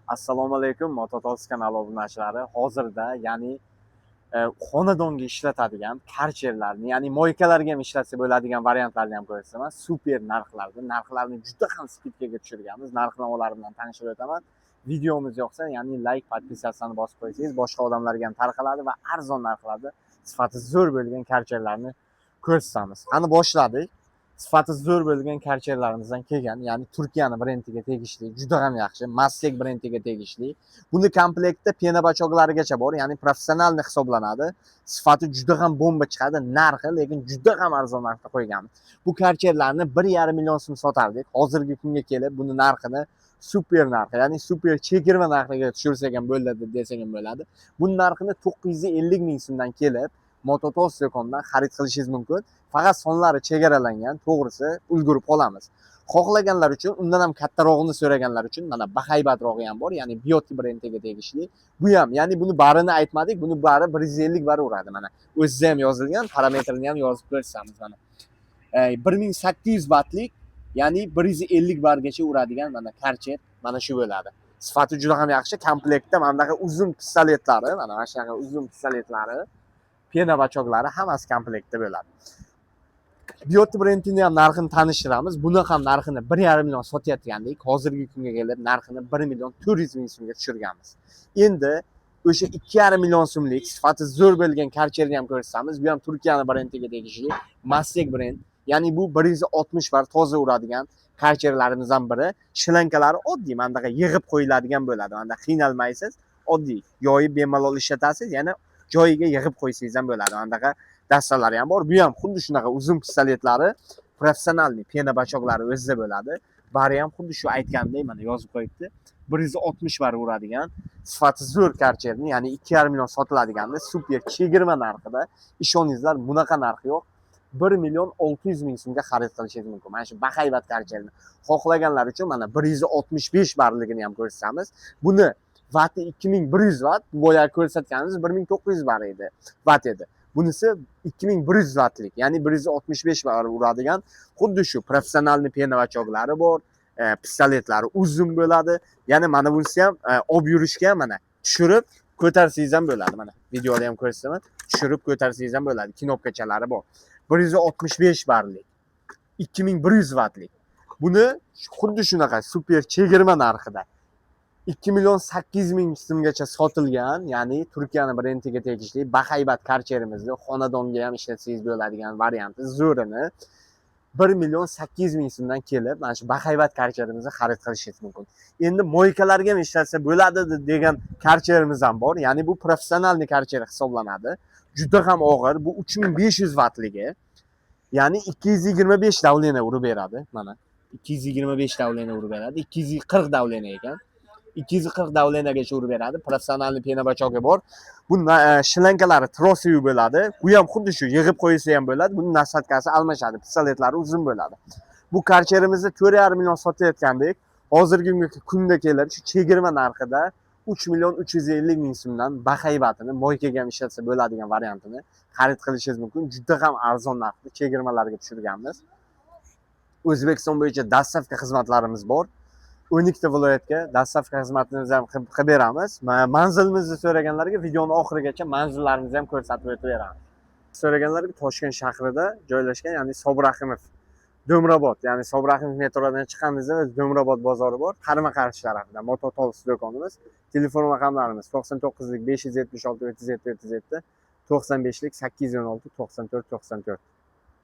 Assalomu alaykum, Mototalks kanali obunachilari. Hozirda, ya'ni xonadonga ishlatadigan karcherlarni, ya'ni мойка larga ham ishlatsa bo'ladigan variantlarni ham ko'rsataman. Super narxlarda, narxlarni juda ham скидка ga tushirganmiz. Narx-navolar bilan tanishib o'taman. Videomiz yoqsa, ya'ni layk, подписаться ni bosib qo'ysangiz, boshqa odamlarga ham tarqaladi va arzon narxlarda sifati zo'r bo'lgan karcherlarni ko'rsatamiz. Qani, boshladik. Sifati zo'r bo'lgan karcherlarimizdan kelgan, ya'ni Turkiyani brendiga tegishli, juda ham yaxshi, Mastek brendiga tegishli. Buni komplektda пена бачок larigacha bor, ya'ni профессиональный hisoblanadi. Sifati juda ham bomba chiqadi, narxi lekin juda ham arzon narxda qo'yganmiz. Bu karcherlarni 1,5 million so'm sotardik. Hozirgi kunga kelib buni narxini super narxi, ya'ni super chegirma narxiga tushirsak ham bo'ladi desak ham bo'ladi. Buni narxini 950 ming so'mdan kelib Mototos do'konidan xarid qilishingiz mumkin. Faqat sonlari chegaralangan, to'g'risi, ulgurib qolamiz. Xohlaganlar uchun, undan ham kattarog'ini so'raganlar uchun mana bahaybatrog'i ham bor, ya'ni Bioti brendiga tegishli. Bu ham, ya'ni buni barini aytmadik, buni bari 150 bar uradi mana. O'zida ham yozilgan, parametrini ham yozib ko'rsatamiz mana. 1800 vatlik, ya'ni 150 bargacha uradigan mana karcher mana shu bo'ladi. Sifati juda ham yaxshi. Komplektda mana bunaqa uzun pistoletlari, mana shunaqa uzun pistoletlari, пена бачок lari hammasi komplektda bo'ladi. Bioti brendini ham narxini tanishtiramiz. Buni ham narxini 1,5 million sotayotgandik. Hozirgi kunga kelib narxini 1 million 400 ming so'mga tushirganmiz. Endi o'sha 2,5 million so'mlik sifati zo'r bo'lgan karcherni ham ko'rsatamiz. Bu ham Turkiyani brendiga tegishli Mastek brend. Ya'ni bu 160 bar toza uradigan karcherlarimizdan biri. Shlankalari oddiy, mana bunaqa yig'ib qo'yiladigan bo'ladi. Mana qiynalmaysiz. Oddiy yoyib bemalol ishlatasiz, yana joyiga yig'ib qo'ysangiz ham bo'ladi. Mana bunaqa dastalari ham bor. Bu ham xuddi shunaqa uzun pistoletlari, профессиональный пена бачок lari o'zida bo'ladi. Bari ham xuddi shu aytgandek, mana yozib qo'yibdi. 160 bar uradigan sifati zo'r karcherni, ya'ni 2,5 million sotiladiganda super chegirma narxida, ishoningizlar, bunaqa narx yo'q. 1 million 600 ming so'mga xarid qilishingiz mumkin. Mana shu bahaybat karcherni xohlaganlar uchun mana 165 barligini ham ko'rsatamiz. Buni vati 2100 vat, boya ko'rsatganimiz 1900 bar edi, vat edi. Bunisi 2100 vatlik, ya'ni 165 bar uradigan, xuddi shu профессиональный пена бачок lari bor, pistoletlari uzun bo'ladi. Ya'ni mana bunisi ham olib yurishga, mana tushirib ko'tarsangiz ham bo'ladi. Mana videoda ham ko'rsataman. Tushirib ko'tarsangiz ham bo'ladi. Knopkachalari bor. 165 barlik, 2100 vatlik. Buni xuddi shunaqa super chegirma narxida 2 million 800 ming so'mgacha sotilgan, ya'ni Turkiyani brendiga tegishli bahaybat karcherimizni xonadonga ham ishlatsangiz bo'ladigan varianti zo'rini 1 million 800 ming so'mdan kelib mana shu bahaybat karcherimizni xarid qilishingiz mumkin. Endi мойка larga ham ishlatsa bo'ladi degan karcherimiz ham bor. Ya'ni bu профессиональный karcher hisoblanadi. Juda ham og'ir. Bu 3500 vatligi. Ya'ni 225 давление urib beradi. Mana 225 давление urib beradi. 240 давление ekan. 240 давление gacha urib beradi. Профессиональный пена бачок i bor. Bu shlankalari тросовый bo'ladi. Bu ham xuddi shu yig'ib qo'yilsa ham bo'ladi. Buni насадка si almashadi. Pistoletlari uzun bo'ladi. Bu karcherimizni 4,5 million sotayotgandik. Hozirgi kunda kelib shu chegirma narxida 3 million 350 ming so'mdan bahaybatini, мойка ga ham ishlatsa bo'ladigan variantini xarid qilishingiz mumkin. Juda ham arzon narxda chegirmalarga tushirganmiz. O'zbekiston bo'yicha доставка xizmatlarimiz bor. 12 ta viloyatga доставка xizmatimizni ham qilib beramiz. Manzilimizni so'raganlarga videoni oxirigacha manzillarimizni ham ko'rsatib o'tib beramiz. So'raganlarga Toshkent shahrida joylashgan, ya'ni Sobir Rahimov Do'mrobod, ya'ni Sobir Rahimov metrodan chiqqanimizda Do'mrobod bozori bor. Qarama-qarshi tarafida Mototols do'konimiz. Telefon raqamlarimiz 99lik 576 37 37, 95lik 816 94 94.